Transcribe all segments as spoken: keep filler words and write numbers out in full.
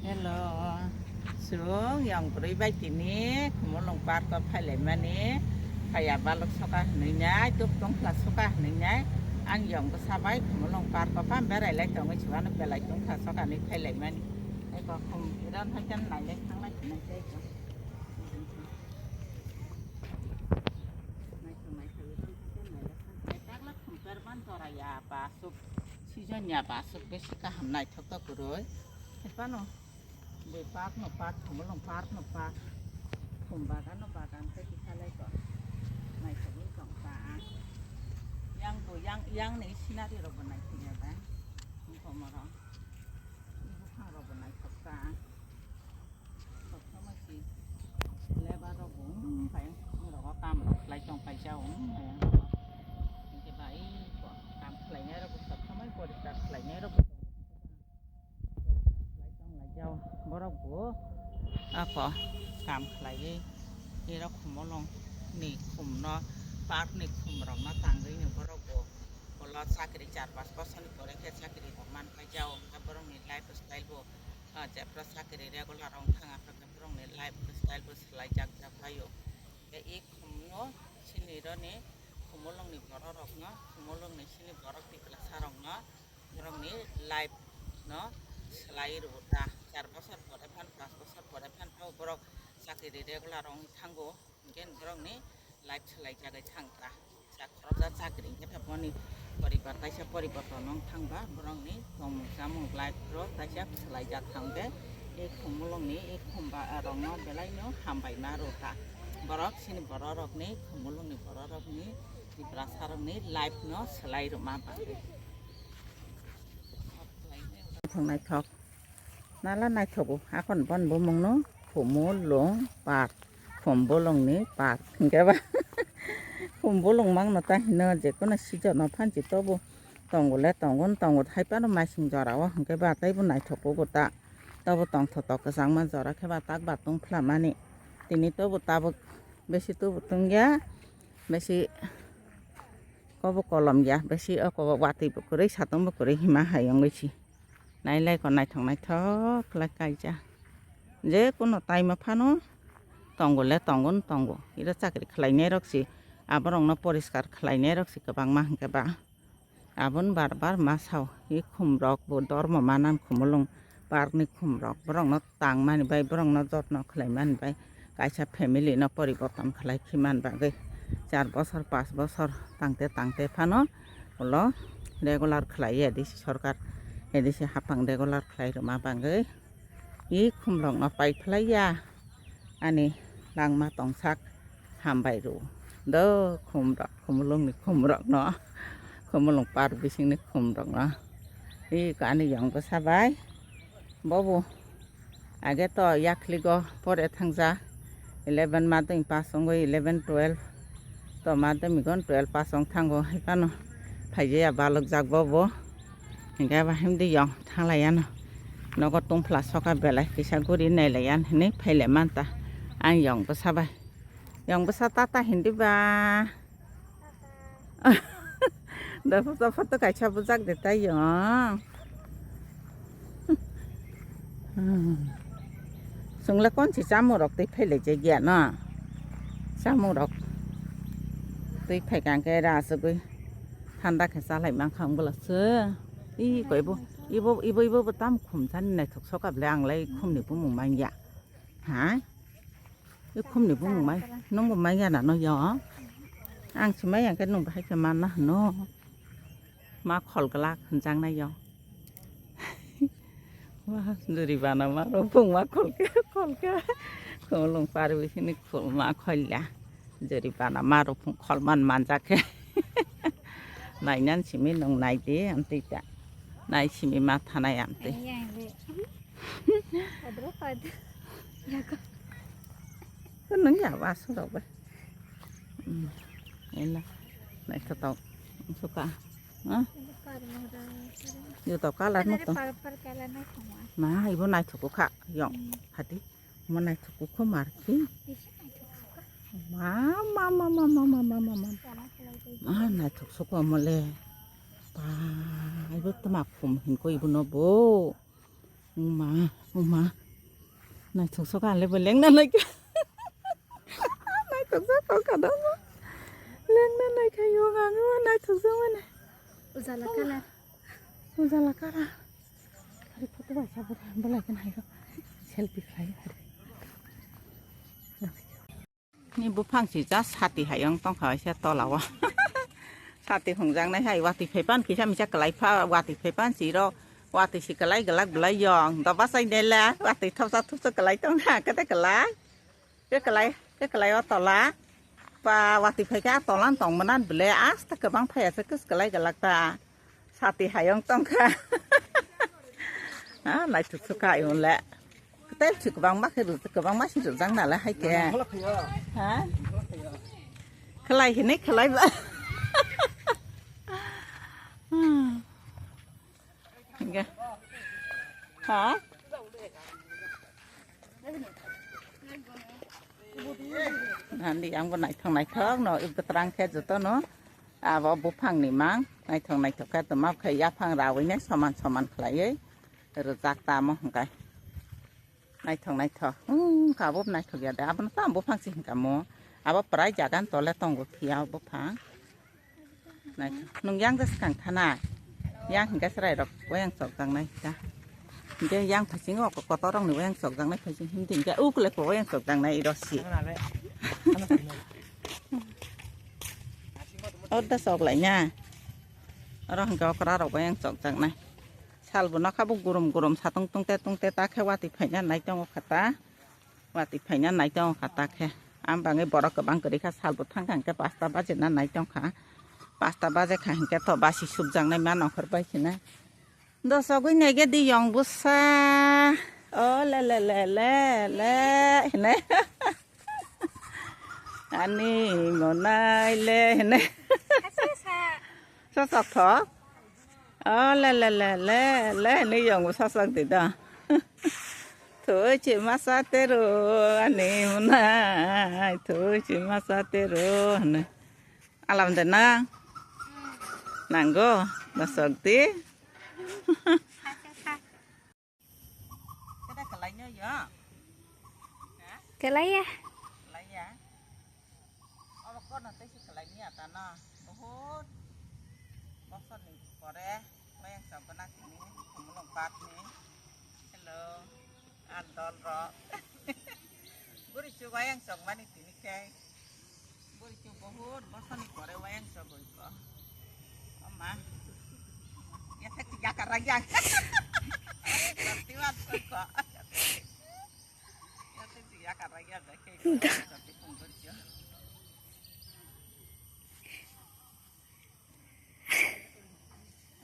Hello, chwng yang bwrwi bai tini Khumulwng park o phailaimani, phaiya balok soka hwnwi nai, tuk tongphla soka hwnwi nai, ang yang bwsa bai Khumulwng park o pam berai lai tongwi, chwng ano belai tongphla soka hwnwi phailaimani. Eko khum iron hai khe nailai thanglai tongmani tei ko. Naithok naithok iron hai khe nailai thanglai, takla khum perman jora ya ba aswk. Season ya ba aswk besi kaham naithok tok kwrwi. Phano bui park no park, Khumulwng park no park, khum bagan no bagan tei kisa lai ko. Naithok wng tong kha ang. Yang bo yang, yang ni scenery rok bo naithok ya ba. Wng tongma rok. Buphang rok bo naithok kha ang. Koktwma si lebar rok bo wng pai, wng rogo kam rok khlai tong paijao, wng pai ang. Hinkhe bai ko kam khlainai rok bo koktwma poriskar khlainai rok bo tongo. Poriskar khlai tong laijao borok bo ako kam khlaiwi, iro Khumulwng ni khum no, park ni khum rok no tangwi borok bo ulo chakri char pas bosor ni pore khe chakri rok man paijao, hwnkhe borok ni life style bo ah, jephru chakri regular wng thang, aphru khe borokni life style bo swlai jak jak phaio. Tei i khumno chini roni Khumulwngni borok rokno, Khumulwngni chini borok tiprasa rokno, borokni life no swlai rwo ta. Char bosor pore phan, pas bosor pore phan pho borok chakri regular wng thango. Hinkhe borokni life swlai jagwi thang kha. Sa khoroksa chakri hinkhe boni poribar kaisa poriborton wng thangba, borokni tongmung chamung life rok kaisa swlai jak thang khe, e Khumulwngni e khumba rokno belaino hambai ma rw kha. Borok chini borok rokni, Khumulwngni borok rokni, tiprasa rokni life no swlai rwma bagwi. Naithok naithok. Nala naithogo, akon bon bumungno Khumulwng park, Khumulwngni park hinkhe ba Khumulwng mangno ta hino, jekono season o phansi tobo tongo le tongo, tongo hai phano maising jora o hinkhe ba teibo naithogo ta, tobo tongthotok kwchangma jora khe ba tak ba tungphla mani tini tobo tabuk besi tubu tungya, besi kobo kolom ya, besi oko watwi bo kwrwi satung bo kwrwi hima hai wngwi si. Nailai ko naithok naithok khlai kaijak. Je kuno time o phano tongo le tongo no tongo. Iro chakri khlainai rok si, aborok no poriskar khlainai rok si kwbangma hinkhe ba. Aboni bar bar ma sao, i khum rok bo dormo manan Khumulwng park ni khum rok. Borok no tangmani bai, borokno jotno khlaimani bai kaisa family no poriborton khlai khimani bagwi char bosor, pas bosor tangte tangte phano ulo regular khlai A D C sorkar, A D C haphang regular khlai rwma bagwi i khumrokno pai phlai ya ani langma tongsak hambai rw do khumrok, Khumulwngni khumrokno, Khumulwng park bisingni khumrokno i ani yong bwsa bai bobo. Age to yakhligo pore thangja eleven madhyamik pass wngwi eleven twelve to madhyamik on twelve pass wng thango hai phano phaijaya balok jak bo bo hinkhe ba himdi yong thanglai ano nogo tungphla soka belai kisa guri nailai yan hinwi phailai manta ang yong bwsa bai yong bwsa tata hindi ba. Dopha dopha to kaisa bujak de tai yo. Chwngla konsi chamung rok twi phailai jak ya no. Chamung rok twi phai kang khe ra asugwi thanda khe chalai mankha wng bwlak se. I koi bo ibo ibo ibo bo tam khum thani naithok soka bwle ang lai khum ni bumung man ya. Ha? I khumni bumung mai, nungbo mai ya na no yo. Ang se mai ya khe nungbo hai khe manna hwno. Ma khol glak hwnjaknai yo. Wa, juri bana ma rw bung ma khol khe, khol khe. Khumulwng parwi hini khul ma khol ya. Juri bana ma rw bung khol man manjak khe. Nainan simi nung nai di amtwi ta. Nai simi ma thanai amtwi. Padra pada. Yago. Ko nang ya wa su rok ba. Hmm. Ela. Naithotok. Suka. Ha? Juto kalar no to. Purple color na khoma. Ma, ibo naithok kha yong. Hmm. Hati. Mo naithok kho marki. Bisa naithok kha. Ma, ma, ma. Sana khalai dei. Ma, naithok soko mole. Pa, ibo tama khum hin ko ibo no bo. Uma, uma. Naithok sok ang le bo lengna naikha. Naithok sok ang kada mo. Lengna naikha yo ang o naithok sok mane. Ujala kala. Ujala kala. Hari photo bai sa bo, bo lai kan hai ro. Selfie khlai hari. Ni buphang si just sati hai wng tongkha waisa tola o. Sati hwnjaknai hai watwi phai pan kisa misa kwlai pha watwi phai pan si ro watwi si kwlai gwlak bwlai yong doba sai nela watwi thopsa thopsa kwlai tong ha kete kwlai. Ke kwlai ke kwlai o tola. Pa watwi phai khe a tola tong manan bwle asta kwbang phai ase kwlai gwlak ta. Sati hayung tongkha. Ah, naithok sukha ayung le. Kotel si kwbangma khe rwjak, kwbangma si rwjak nalai hai khe. Ha? Khlai hinwi khlai ba. Hingke. Ha? Nandi yang bo naithok naithok no, ib kwtwrang khe joto no. Abo buphang ni mang, naithok naithok khe tongma khe yaphang rawi nai soman soman khlaiwi rwjak tamo hwnkhe. Naithok naithok, hmm, kha bo naithok ya de, abono tamo buphang si hwnkha mo. Abo pwrai jaga ni tole tongo phiya o buphang. Naithok, nwng yang de swkang thana, yang hwnkhe chwrai rok wayang chokjaknai ta. Hingke yang phaising o kotor rok ni wayang chokjaknai phaising himdi hingke ukle ko wayang chokjaknai iro si. Orda choklaina. Oro hingke okra rok wayang chokjaknai. Sal bo nokha bo gurum gurum satung tungte tungte ta khe watwi phaina nai tongo kha ta. Watwi phaina nai tongo kha ta khe. Ang bangwi borok kwbang kwrwi kha sal bo thang kha hingke pasta baje na nai tong kha. Pasta baje kha hingke to basi subjaknai ma nongkhor bai sinai. Dosogwi naigedi yong bwsa. O le le le le le hinwi. Ani monai le hinwi. Sosok thok. O le le le le le hinwi yong bwsa sok di do. Thoi chi masa tero ani monai thoi chi masa tero hinwi. Alam de nang. Nanggo, masok di. Kada kalai nyo yo. Kalai ya. Kalai ya. Abo kono tei si kalai ni ata no. Ohot. Bosor ni pore. Wayang chok gana kini. Kumulong pat ni. Hello. Andol ro. Buri chu wayang chok mani tini khe. Bui chu bahut bosoni pore wayang chogwi ko. Oma. Yatha chi yakar ragya. Rati wat ko. Yatha chi yakar ragya da ke. Da. Rati phung ko jo.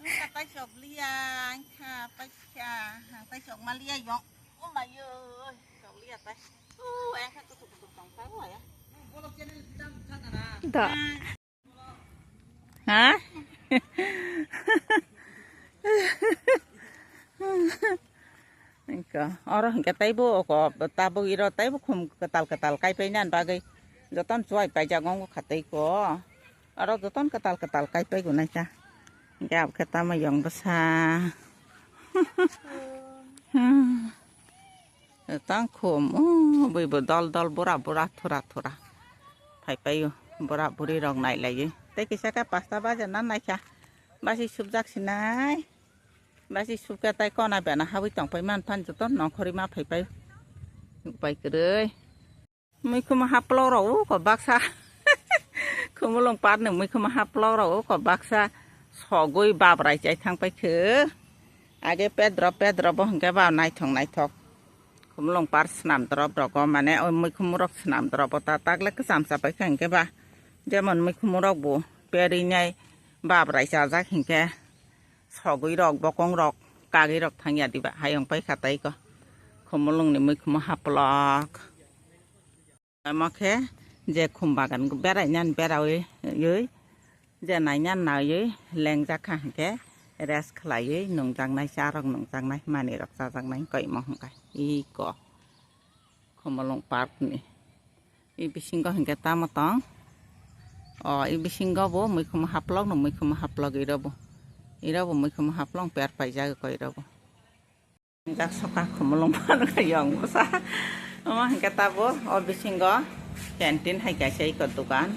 Katai chok liya, angkha paikha, angtai chok maliya yong. Oh mayo, chok liya tai. Oh, angkha kutuk kutuk tong tai waya. Da. Ha? Engka, oro hingke taibo oko tabuk iro taibo khum kwtal kwtal kaipai nan bagwi joton chuai paijak ongo kha tei ko. Oro joton kwtal kwtal kaipai gunai ta. Hingke abokhe tamo yong bwsa. Tang khum, o, bui bo dol dol bura bura thura thura. Phai paio, bura buri rok nai laioi. Tei kisa khe pasta bajar na naikha. Basi subjak sinai. Basi subkhe tai kona bena habui tong pai man phan joto nongkhorwi ma phai paio. Pai kwrwi. Muikhumo haplok rok o ko baksa. Khumulwng parni muikhumo haplok rok o ko baksa sogwi babrai chai thang pai khe. Age pedro pedro bo hwnkhe ba naithok naithok. Khumulwng par swnam drop rogo mane o muikhumo rok swnam drop o ta takle kwcham cha pai khe hwnkhe ba. Jemon muikhumo rok bo perwi nai babrai chajak hwnkhe sogwi rok bokong rok kagwi rok thangya diba hayung pai kha tei ko. Khumulwng ni muikhumo haplok. Omo khe je khum bagan berai nani beraui, je nai nani naiui lengjak kha hwnkhe rest khlaiui nungjaknai, cha rok nungjaknai, manwi rok chajaknai wngkha imo hwnkha iko Khumulwng park ni. I bisingo hwnkhe tamo tong? O, i bisingo bo muikhumu haplok no, muikhumu haplok iro bo. Iro bo muikhumu haplok per paijak ko iro bo. Jak soka khumulwng phan kha yong bwsa. Omo hinkhe tabuk o bisingo canteen hai kaisa iko dukan.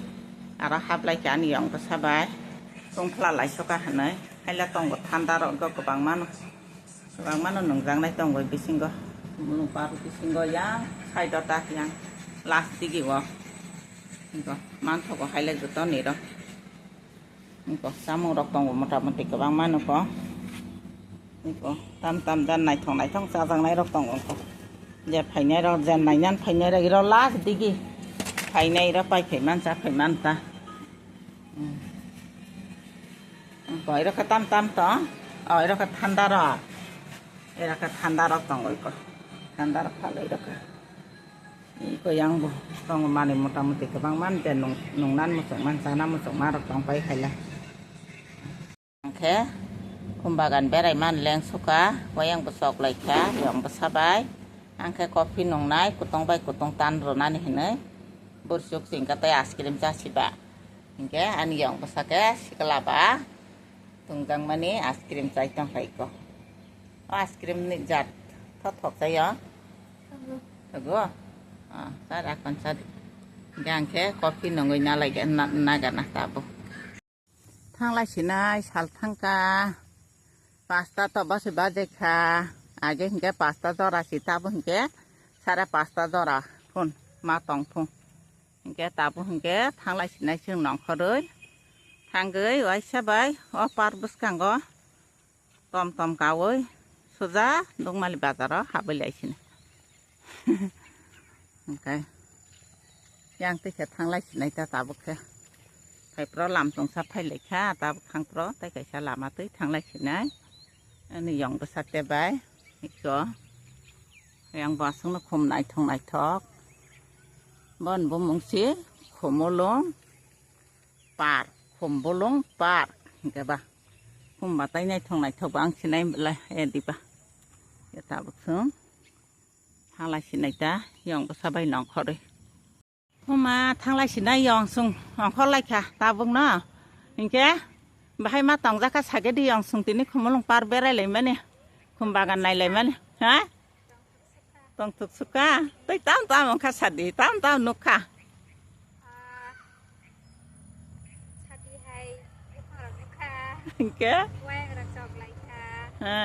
Aro hablai kha ani yong bwsa bai. Tungphla lai soka hinwi. Haila tongo thanda rok go kwbangma no. Kwbangma no nungjaknai tongo bisingo. Khumulwng park bisingo yang side o tak yang last digi o. Iko manthogo haila joto ni rok. Iko, samung rok tongo mota moti kwbangma nuko. Iko, tam tam da naithok naithok chajaknai rok tongo iko. Je phainai rok, je nainan phainai rok, iro last digi phainai rok pai phaiman cha phaiman ta. Hmm. Iko, iro khe tam tam to. Oh, iro khe thanda rok. Iro khe thanda rok tongo iko. Thanda rok phalwi rok khe. Iko yang bo tongo manwi mota moti kwbangma je nung-, nungnan muchungma chana muchungma rok tongpai khaila. Hwnkhe khum bagan berai man leng suka, wayang bo chok lai kha, yong bwsa bai. Hwnkhe coffee nungnai, kutung bai kutung tan rwnani hinwi. Bursuk chingka tei ice cream chasiba. Hinkhe ani yong bwsa khe sikla ba tungjakmani ice cream chai tong kha iko. O ice cream ni jat tho thok chai o. Thogo? Ah, cha da kon cha di. Hinkhe ang khe coffee nungwi na lai na, na gana tabuk. Thanglai sinai sal thangkha. Pasta to basi baje kha. Age hinkhe pasta jora si tabuk hinkhe sare pasta jora phun ma tong phung. Hinkhe tabuk hinkhe thanglai sinai chwng nongkhorwi. Thangwi waisa bai o park bwskango tom tom kaui suja Dukmali bazaro habwi lai sini. Hinkhe yang twi khe thanglai sinai ta tabuk khe. Phai pro lam tungsa phai lai kha tabuk thang pro tei kaisa lama twi thanglai sinai. Ani yong bwsa te bai iko. Yang bo aswkno khum naithok naithok. Bon bumung si khumulwng park, khumulwng park hinkhe ba. Khum batai naithok naithok ba ang sinai belai e diba. E tabuk sung thanglai sinai ta yong bwsa bai nongkhorwi. Huma thanglai sinai yong sung ongkhor lai kha tabuk no. Hinkhe bahai ma tongjak kha sage di yong sung tini khumulwng park berai lai mani. Khum bagan nai lai mani. Ha? Tong thuk suka. Tei tam tam ongkha sadi, tam tam nukha. Ah, sadi hai buphang rok nukha. Hinkhe? Wayang rok chok lai kha. Ha.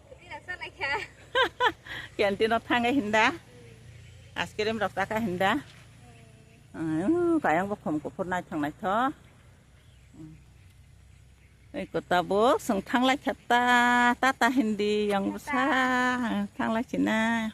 Twi rok chok lai kha. Canteen o thangai hinda. Ice cream rok chakha hinda. Hmm. Ah, kayang bo khum kuphur naithok naithok. Eko tabuk sung thanglai kha ta, ta ta hindi yang bwsa thanglai sina.